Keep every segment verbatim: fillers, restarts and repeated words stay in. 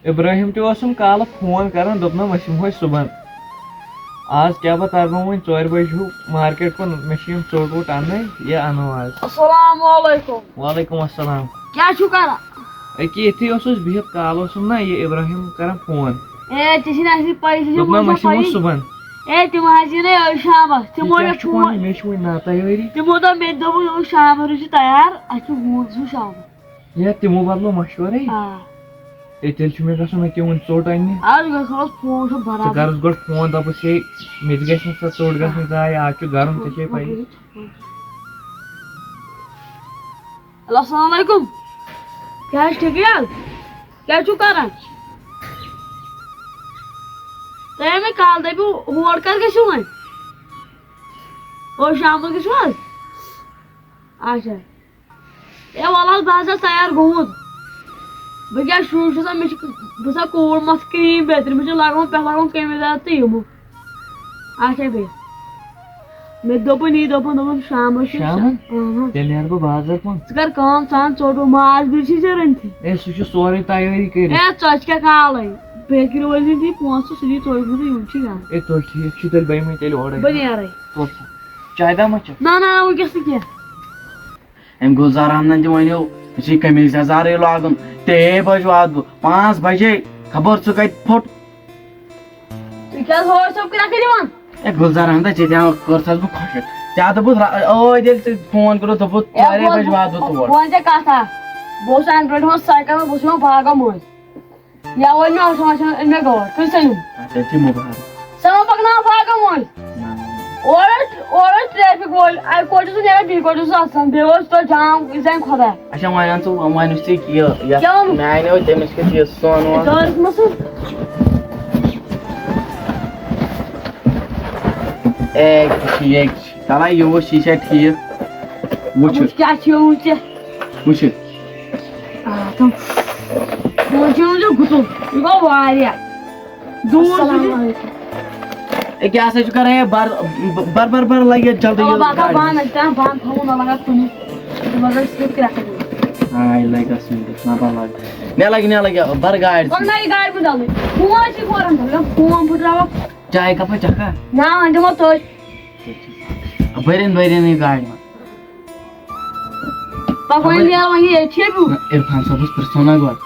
ابراہیم تہِ اوسُم کالہٕ فون کران، دوٚپنم أسۍ یِمہوے صُبحن۔ آز کیٛاہ بہٕ ترناوٕ وۄنۍ ژورِ بجہِ ہیوٗ مارکیٹ کُن، مےٚ چھِ یِم ژوٚٹ ووٚٹ اَنٕنۍ، یہِ اَنو آز۔ السلام علیکم۔ وعلیکم السلام۔ کیٛاہ چھُو کران؟ أکی ییٚتھی اوسُس بِہِتھ، کالہٕ اوسُم نہ یہِ ابراہیم کران فون۔ اے، ژےٚ چھِی نہٕ اَسہِ پَیی، ژےٚ چھِ دوٚپنم أسۍ یِمو صُبحن۔ اے، تِم حظ یِن ہے أزۍ شامَس، تِمو ژےٚ مےٚ کیٛاہ چھُکھ فون۔ وَنان؟ مےٚ چھِ وُنہِ نہ تیٲری۔ تِمو دوٚپ مےٚ تہِ دوٚپُن، یِم شامَس روٗزِو تیار، اَسہِ چھُ گوٗر زٕ شامَس۔ یا تِمو بدلو مشورے۔ آ۔ ہے، تیٚلہِ چھُ مےٚ گژھُن أکیٛاہ وۄنۍ ژوٚٹ اَننہِ۔ آز گژھوس فون، چھُ ژٕ برابر۔ کَرُس گۄڈٕ فون، دَپُس، ہے، مےٚ تہِ گژھِ نہٕ سۄ ژوٚٹ گژھٕنۍ ضایع، آز چھُ گرم، ژےٚ چھے پَیی۔ ہیلو، السلام علیکم۔ کیٛاہ حظ، ٹھیٖکٕے حظ؟ کیٛاہ چھُو کران؟ تۄہہِ ہے مےٚ کالہٕ دَپیو، ہور کر گٔژھِو وۄنۍ؟ او، شامَس گٔژھِو حظ؟ اچھا۔ اے وَلہٕ حظ، بہٕ حظ چھَس تیار گوٚمُت۔ بہٕ کیٛاہ شُر چھُس، مےٚ چھِ، بہٕ چھَسا کوٗر مَس کرٛہِنۍ بیترِ، مےٚ چھِ لَگان پٮ۪ٹھ لَگان کَمہِ دار تہٕ یِمہٕ۔ اچھا بیٚیہِ۔ مےٚ دوٚپُن یی، دوٚپُن، دوٚپُن شامَس چھُ شامَن؟ اۭں۔ تیٚلہِ نیرٕ بہٕ بازر کُن۔ ژٕ کر کٲم، ژٕ اَن ژوٚٹ ووٚٹ، ماز بیٚیہِ چھِ ژےٚ رٔنتھٕے۔ اے، سُہ چھُ سورُے تیٲری کٔرِتھ۔ اے، ژۄچہِ کیٛاہ کالَے؟ بیکری وٲلۍ سٕنٛدۍ دِی پونٛسہٕ، سُہ دِی ژوٚٹ ووٚٹ، یِم چھِ گژھان۔ اے، تُل ٹھیٖک چھُ، تیٚلہِ بہٕ یِمَے تیٚلہِ اورَے۔ بہٕ نیرَے۔ تُل سا۔ چایہِ دام ما چےٚ؟ نہ، نہ، نہ، وٕنکیٚس نہٕ کینٛہہ۔ أمۍ گُلزار احمدن تہِ وَنیو، یہِ چھُے قمیٖض یَزارٕے لاگُن۔ تے بجہِ واتہٕ بہٕ، پانٛژھ بجے، خبر ژٕ کَتہِ پھوٚٹ۔ تُہۍ کیٛازِ ہور چھِو کرٛٮ۪کھ دِوان؟ اے گُلزار احمد، ژےٚ تہِ ہاو کٔرتھَس بہٕ خۄشِک۔ ژےٚ ہا دوٚپُتھ را-، ٲدۍ ییٚلہِ ژےٚ فون کوٚرُتھ، دوٚپُتھ، اے ژورے بہٕ بجہِ واتہٕ بہٕ تور۔ بہٕ وَنہٕ ژےٚ کَتھ اَکھ۔ بہٕ اوسُس Android ہُنٛد سایکل، بہٕ اوسُس یِوان باغو مٔنٛزۍ۔ یا وۄنۍ مےٚ اوس وۄنۍ أنۍ مےٚ گٲڑۍ، تُہۍ ژٔلِو۔ اچھا، تِمو بہار۔ سۄ ما پَکناوان باغو مٔنٛزۍ؟ نہ، نہ، نہ۔ اورٕ ٲسۍ، اورٕ ٲسۍ traffic وٲلۍ، اَکہِ کوٹہِ چھُ نیران، بیٚیہِ کوٹہِ چھُ اَژان، بیٚیہِ اوس تۄہہِ جام، یہِ زَنہِ خۄداے۔ اچھا، وۄنۍ اَن ژٕ، وۄنۍ وٕچھ ژٕ یہِ، یَتھ کیٛاہ ووٚنُم؟ مےٚ اَنیو تٔمِس کیُتھ یہِ سۄن وۄن۔ دٲرِتھ مہ سُہ۔ اے، یہِ چھُ یہِ۔ تَلَے یہِ وٕچھ، یہِ چھا ٹھیٖک؟ وٕچھ۔ وٕچھ کیٛاہ چھُ یہِ وٕچھ ژےٚ؟ وٕچھ۔ آ، تِم۔ وۄنۍ چھُ یہِ گُتُل۔ یہِ گوٚو واریاہ۔ دوٗر چھُ السلام یہِ۔ علیکم۔ اے، کیٛاہ سا چھُ کران یہِ؟ بر، بر، بر، بر، لگہِ یَتھ جلدی اَوا، یہِ بہٕ ہٮ۪کہٕ گاڑِ بانہٕ منٛز۔ أسۍ کَران بانہٕ تھاوُن، نہ لگان کُنہِ۔ بہٕ لگان صرف کرٛٮ۪کھ۔ آے، لگس وٕنکیٚس، نہ بہٕ لگہٕ۔ مےٚ لگہِ، مےٚ لگہِ، بر گاڑِ۔ پَکناو یہِ گاڑِ منٛز جلدی۔ فون چھِ فوراً کران، فون پھٕٹراوان۔ چاے کپا چکھا؟ نہ، وۄنۍ دِمو تٔتھۍ۔ بٔرِن، بٔرِن یہِ گاڑِ منٛز۔ پکھ وۄنۍ خبر نیرو وۄنۍ ییٚتہِ چھِ بیٚو۔ نہ، عرفان صٲبس پرٛژھو نہ گۄڈٕ۔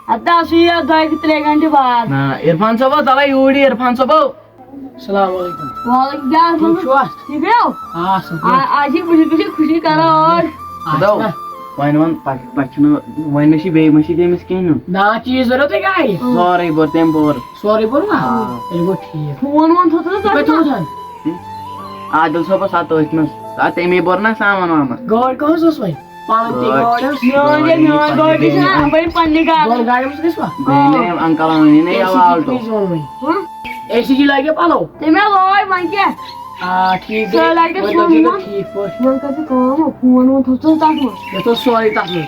اَدٕ آسو یہِ دۄیہِ ترٛےٚ گھنٹہٕ بعد۔ نہ، عرفان صٲبا، تَلے یوٗرۍ عرفان صٲبا۔ السلام علیکم۔ وعلیکم السلام۔ ٹھیٖک چھِوا؟ ٹھیٖک چھِو؟ آ، اَصٕل پٲٹھۍ۔ آ، آز چھِ خوشی خوشی کرو ٲش۔ اَدٕ اَصٕل۔ وۄنۍ وَن، پَتہٕ، پَتہٕ چھُنہٕ، وۄنۍ مےٚ چھِ بیٚیہِ، مےٚ چھِ تٔمِس کینٛہہ نیُن۔ نہ، چیٖز ضوٚرَتھ تۄہہِ گاڑِ؟ سورُے بوٚر تٔمۍ بوٚر۔ سورُے بوٚر نا؟ آ۔ تیٚلہِ گوٚو ٹھیٖک۔ فون وون تھوٚو تھوٚو تۄہہِ تۄہہِ تھوٚو تھوٚو؟ آ، عادل صٲبَس آو تٔتھۍ منٛز۔ آ، تٔمی بوٚر نا سامان وامان۔ گٲڑۍ کٔہٕنٛز ٲس وۄنۍ؟ پَنٕنۍ تہِ گٲڑۍ۔ گٲڑۍ ٲس؟ میٛٲنۍ یے، میٛٲنۍ گٲڑۍ تہِ چھِ نا، وۄنۍ پننہِ گاڑِ۔ دۄن گاڑٮ۪ن منٛز گژھِ وۄنۍ؟ بیٚیہِ نے أنکل اَنٕنۍ نے یَوٕ آلٹو۔ ہہ؟ اے سی جی لگہِ پَلو؟ تٔمۍ ہا لٲگۍ، وۄنۍ کیٛاہ؟ آ، ٹھیٖک سُہ گٔے۔ لگہِ وۄنۍ سون کٔرۍزیو فون۔ ٹھیٖک پٲٹھۍ۔ وۄنۍ کٔرۍزِ کٲم، فون وون تھوٚو ژٕ تَتھ منٛز۔ مےٚ تھوٚو سورُے تَتھ منٛز۔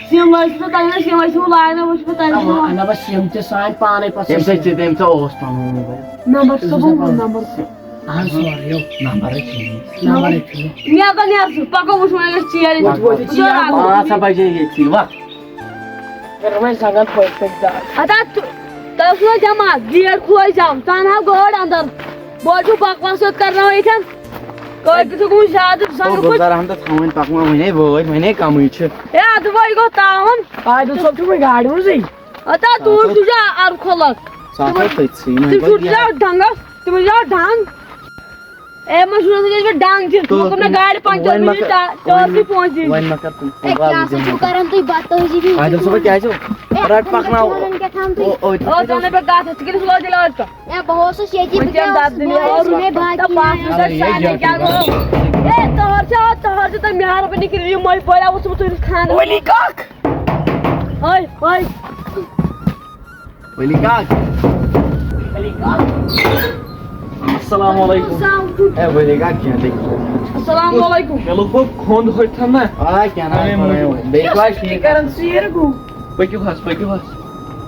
سِم ٲسۍ نہٕ تَتہِ، سِم ٲسۍ نہٕ لاگان، وۄنۍ چھُ مےٚ تَتہِ اَما، منٛز۔ اَما بس سِم تہِ سانہِ پانَے پَتہٕ تٔمۍ سۭتۍ چھِ، تٔمۍ سا اوس پَنُن موبایل؟ نمبر چھُ تٔمۍ سا صُبحن پَنُن۔ نمبر۔ اہن سورُے، یو۔ نمبر ہے چھُنہٕ۔ نمبر ہے چھُنہٕ۔ مےٚ تَل نیرٕ ژٕ، پَکو وٕچھو وۄنۍ أسۍ ژیر۔ وۄتھ، وۄتھ، ژٕ ژٕ یہِ پانٛژھ ہا بجے ییٚتھی، وۄتھ۔ کٔرٕم اَسہِ زنٛگن پھٔٹۍ پھٔٹۍ دگ۔ اَدا تُ-، تۄہہِ اوسوٕ نہٕ دٮ۪ماغ، گیٹ کھُلٲے زیو، ژٕ اَنہٕ ہا گٲڑۍ اَندَر۔ بہٕ حظ چھُس بکواس یوت کرناوان ییٚتٮ۪ن۔ کٲلۍ کیُتھ چھُ گوٚمُت زیادٕ زنٛگہٕ پھٔٹۍ۔ گُلزار احمد تھاوٕنۍ پَکناوٕنۍ، ہے وٲتۍ وۄنۍ ہے کَمٕے چھِ۔ ہے اَدٕ وۄنۍ گوٚو تاوَن۔ عادل صٲب چھُ وۄنۍ گاڑِ منٛزٕے۔ اَدا تُہُنٛد چھُ جا اَرٕ کھۄلَک۔ سُہ ہسا تٔتھۍ سٕے، وۄنۍ تِم گوٚو چھُ یہِ۔ جا ڈنٛگَس، تِم چھِ جا ڈنٛگ۔ اے، مےٚ چھُ روزان ییٚتہِ ڈنٛگ دِتھ، تہٕ مےٚ کوٚر نہٕ گاڑِ پنٛچر، وۄنۍ مےٚ ما چھِ کر، ٹا-، ٹٲرسٕے وۄنۍ، پونٛسہٕ دِنۍ۔ وۄنۍ ما کر تِم اے، کیٛاہ سا چھِو کران تُہۍ بدتمیٖزی؟ عادل صٲبہ، کیٛاہ چھِو؟ اے، رَٹ تِم پَکناو۔ چھِو وَنان کیٛاہ تام تُہۍ؟ او، او، او، زَنہٕ مےٚ کَتھ، ژٕ کٔرِو سُہ لٲگِتھ لٲگِتھ۔ اے، بہٕ اوسُس ییٚتی، بہٕ وٕنکٮ۪ن کیٛاہ دَب اوسُس، دِنہِ بہٕ اوسُس اوس۔ مےٚ باقی دَپ پَتہٕ ناو۔ وٕچھ سارنٕے کیٛاہ گوٚو۔ اے، تہر چھا، تہر چھِ تۄہہِ مہربٲنی کٔرِتھ یہِ مٔلۍ پٲلۍ آوُس ژٕ تُہٕنٛدِس خانٛدرَس منٛز۔ ؤلی کَکھ۔ اوے، اوے۔ ؤلی کاک۔ السلام علیکم۔ السلام علیکم۔ اے، ؤلی کاک، کینٛہہ دٔکِو۔ السلام علیکم۔ مےٚ لوٚگ پَتہٕ کھوٚنٛد ہوٚتہِ تھَن نا۔ آ، کینٛہہ نہ، اَمے پَرواے۔ موٗجوٗب۔ بیٚیہِ چھُوا ٹھیٖک؟ کران ژیٖر گوٚو۔ پٔکِو حظ، پٔکِو حظ۔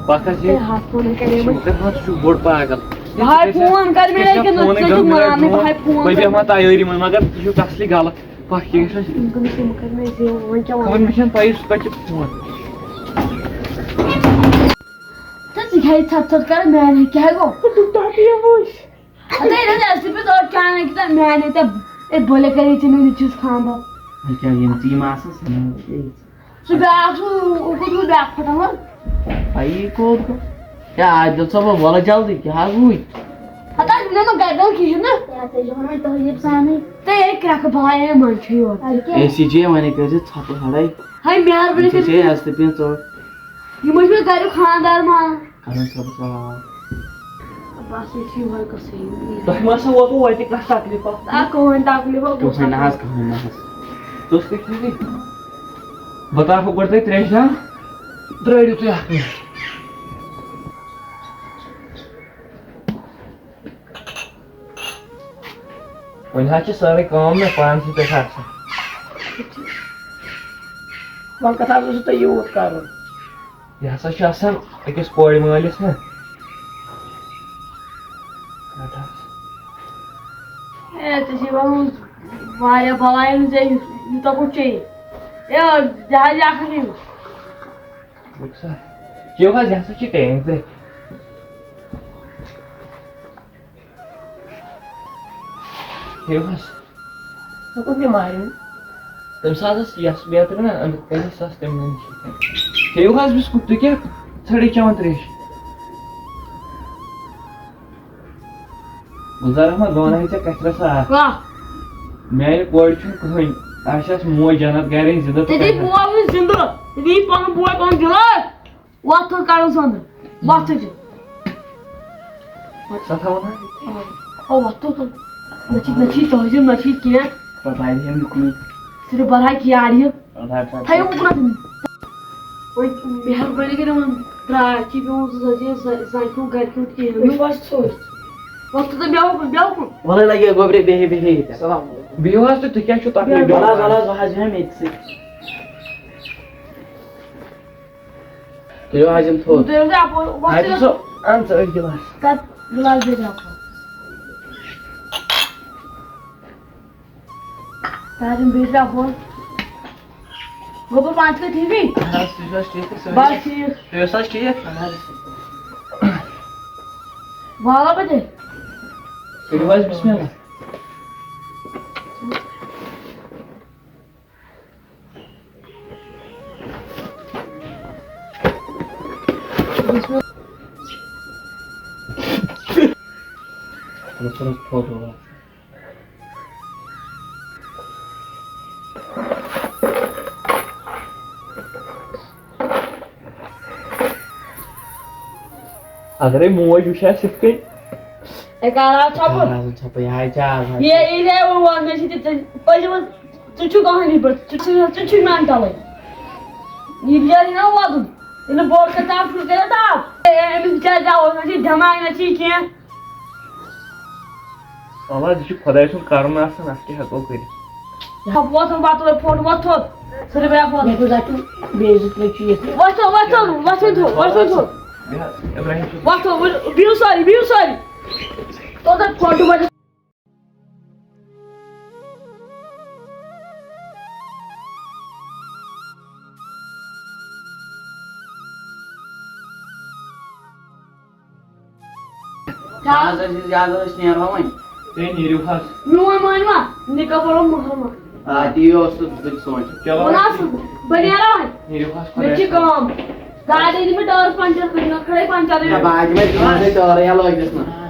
پَکھ حظ یہِ۔ اے، ہَتھ فون کَرے مےٚ۔ ژٕ مہٕ کَر حظ، ژٕ چھُکھ بوٚڑ پاگل۔ بہٕ ہاے فون کَرِ مےٚ أکِس نہٕ، ژٕ چھُکھ مانان، بہٕ ہاے فون بہٕ کَرِ بیٚہمہٕ ہا تیٲری منٛز، مگر یہِ چھُ اَصلی غلط۔ پَکھ کیٛاہ گژھِ وۄنۍ؟ یِم کٔمِس یِم کٔرۍ مےٚ زِو، وۄنۍ کیٛاہ وَنہٕ؟ خبر مےٚ چھَنہٕ پَیی سُہ کَتہِ چھُ فون۔ تہٕ ژٕ ہے، ژھۄپہٕ ژھۄپہٕ کَران، میٛانہِ کیٛاہ گوٚو؟ تُہۍ تۄہہِ تہِ یِموٕے۔ ہَتہٕ ہے، نہ حظ، اَسہِ تہِ پیوٚو تورٕ چانہٕ أکِس تام، میٛانہِ تہِ، ہے، بولے کَرے ژےٚ مےٚ نیٚچوِس خانٛدر۔ وۄنۍ کیٛاہ، یِم تہِ یِم آسَن، سُہ نہ حظ یی۔ سُہ بیٛاکھ، سُہ، ہُہ کوٚت گوٚو بیٛاکھ پھٹان وۄنۍ؟ ہَے، یہِ کوٚت گوٚو؟ ہے، عادل صٲبہ، وَلہٕ جلدی، کیٛاہ حظ وُنہِ؟ ہَتہٕ حظ، مےٚ ما گَرِ دَل کِہیٖنۍ نہٕ۔ ہے، تُہۍ چھِو وَنان تۄہہِ یہِ سانٕے۔ تہٕ ہے، کرٛٮ۪کہٕ بَلاے، ہے، منٛز چھُ یور۔ اَدٕ کیٛاہ؟ اے سی جی، وۄنۍ کٔرۍ زِ ژھۄپہٕ لَڑٲے۔ ہے، مہربٲنی یہِ چھِ کٔرِتھ۔ اَسہِ تہِ پیٚن ژوٚٹ۔ یِم ٲسۍ مےٚ گَریُک خانٛدار مان۔ کَرُن صٲبَس آواز۔ بَس، یہِ چھُ یِہوٚے قٕصہٕ۔ تۄہہِ ما سا ووتوٕ وَتہِ کانٛہہ تکلیٖفا؟ آ، کٕہٕنۍ تکلیٖفا گوٚو کٕہٕنۍ نہ حظ، سا۔ کٕہٕنۍ نہ حظ۔ تُہۍ تُہۍ کھیٚیِو۔ بہٕ ترٛاوہو گۄڈٕ تۄہہِ ترٛیشہِ دام۔ پرٛٲرِو تُہۍ اَکھ مِنٹ۔ وۄنۍ حظ چھِ سٲرٕے کٲم مےٚ پانسٕے پٮ۪ٹھ آسان۔ وۄنۍ کَتھ حظ اوسوٕ تۄہہِ یوٗت کَرُن؟ یہِ ہسا چھُ آسان أکِس کورِ مٲلِس نا۔ اَدٕ حظ۔ ہے، ژےٚ چھِ یِوان واریاہ بَلاے، ژےٚ یوٗتاہ کوٚت چیٚیہِ؟ ہے، جہازِ اَکھ ہَن یِم۔ وٕچھ سا، چیٚیِو حظ، یہِ ہسا چھِ ٹینٛگ تہِ۔ کھیٚیِو حظ۔ ژٕ کوٚت مےٚ مارِ؟ تٔمِس حظ ٲس یَس بیترِ نا، أنٛدرٕ کَنہِ سَس تَمہِ نِش۔ کھیٚیِو حظ بِسکوٗٹ، تُہۍ کیٛاہ ژھٔڑٕے چٮ۪وان ترٛیش؟ گُلزار احمد، بہٕ وَنہٕ ہے ژےٚ کَتھِ رَژھا اَکھ۔ کیٛاہ؟ میٛانہِ کورِ چھُنہٕ کٕہٕنۍ۔ اَسہِ آسہِ موج جنت گَرِ زِندٕ تہٕ تٔتی کَتہِ؟ موج زِندٕ، تٔتی پَنُن بوے پَنُن جِلہٕ۔ وۄتھ تھوٚد کَڑُن سۄنٛدٕ۔ وۄتھ تھوٚد یہِ۔ سۄ تھاوُن حظ۔ آ، وۄتھ تھوٚد تھوٚد۔ نہ چھِ، نہ چھِ یہِ تٲجِم، نہ چھِ یہِ کینٛہہ۔ رۄبایہِ ہٮ۪م یُکنُے۔ صرف بَرہا کیٛاہ یہِ۔ رۄبایہِ پَتہٕ۔ تھٲیِو اُکنَتھ۔ وۄنۍ مہربٲنی کٔرِتھ وۄنۍ ترٛاو، اَسہِ چھِ پیوٚمُت زٕ زٕ زَنہِ کھیوٚن گَرِ کھیوٚن کِہیٖنۍ نہٕ۔ وۄتھ تھوٚد تہٕ بیٚہہ اُکُن، بیٚہہ اُکُن۔ وَلہٕ لَگہِ گۄبرِ بیٚہہِ، بیٚہہِ ییٚتہِ۔ السلام علیکم۔ بِہِو حظ تُہۍ، تُہۍ کیٛاہ چھُو تَکلیٖف وَلہٕ حظ، دِوان؟ وَلہٕ حظ، بہٕ حظ بیٚہمہٕ ییٚتہِ سٕے۔ تُلِو حظ یِم تھوٚد۔ تُلِو تُہۍ اَپٲرۍ، وۄتھ اَتہِ تُلِو۔ سُہ، اَن ژٕ أکۍ گِلاس۔ کَتھ گِلاس بیٚیہِ اَپٲرۍ؟ تاج یِم بیٚیہِ ترٛےٚ اَپٲرۍ۔ گوٚبُر پانہٕ چھُکھا ٹھیٖکٕے؟ اَہَن حظ، تُہۍ چھِو حظ ٹھیٖک پٲٹھۍ سٲری؟ بَس ٹھیٖک۔ تُہۍ ٲسِو حظ ٹھیٖک؟ اَہَن حظ۔ والہ بہٕ تیٚلہِ۔ کٔرِو حظ بِسمِ اللہ۔ اگرے موج وٕچھ آسہِ یِتھ کٔنۍ۔ اے کر آو ژھۄپہٕ۔ کر آو ژھۄپہٕ، یہِ آے چاے آز۔ یے یی ہے وۄنۍ وَننَے چھِ تہِ ژےٚ پٔزۍ ؤنۍ ژٕ چھُکھ کٕہٕنۍ پٲٹھۍ، ژٕ چھُکھ، ژٕ چھُے مٮ۪نٹَلٕے۔ یہِ بِچارٕ یی نا وَدُن۔ ییٚلہِ نہٕ بوٚڑ کَتھ آو، شُر کَرِ دَب۔ اے، أمِس بِچارِ کیٛاہ اوس، نہ چھِ یہِ دٮ۪ماغ، نہ چھِ یہِ کینٛہہ۔ اَوا، یہِ چھُ خۄداے سُنٛد کَرُن آسان، اَتھ کیٛاہ ہٮ۪کو کٔرِتھ؟ وۄتھ، وۄتھ، وۄتھ، وۄتھ، وۄتھ تھوٚد۔ ژٕ رَٹھ بیٛاکھ وَتھ۔ مےٚ کوٗتاہ چھُ بیٚیہِ زٕ ترٛےٚ چیٖز تہِ۔ وۄتھ تھوٚد، وۄتھ تھوٚد، وۄتھ تھوٚد، وۄتھ تھوٚد۔ بیٚیہِ حظ، ابراہیم چھُ۔ وۄتھ تھوٚد، وۄتھ، بِہِو سٲری، بِہِو سٲری۔ توٚتَتھ فوٹو بَنہِ۔ کیٛاہ؟ آز ٲسۍ أسۍ، آز ٲسۍ نیران وۄنۍ۔ تُہۍ نیٖرِو حظ۔ میون مٲنۍ ما؟ نِکاح پَرو محرمہ۔ آ، تی اوس سُہ بہٕ تہِ سونٛچان۔ چلو۔ وَن حظ، بہٕ نیرا وۄنۍ۔ نیٖرِو حظ مےٚ چھِ خۄدایَس۔ کٲم۔ گاڑِ أنۍ مےٚ ٹٲرٕس پنٛچر کٔرِتھ، نَتہٕ کھڑے پنٛچرٕے۔ نہ، بہٕ حظ دِمَے تُہٕنٛزٕے ٹٲرٕے یا لٲگِتھ نہٕ۔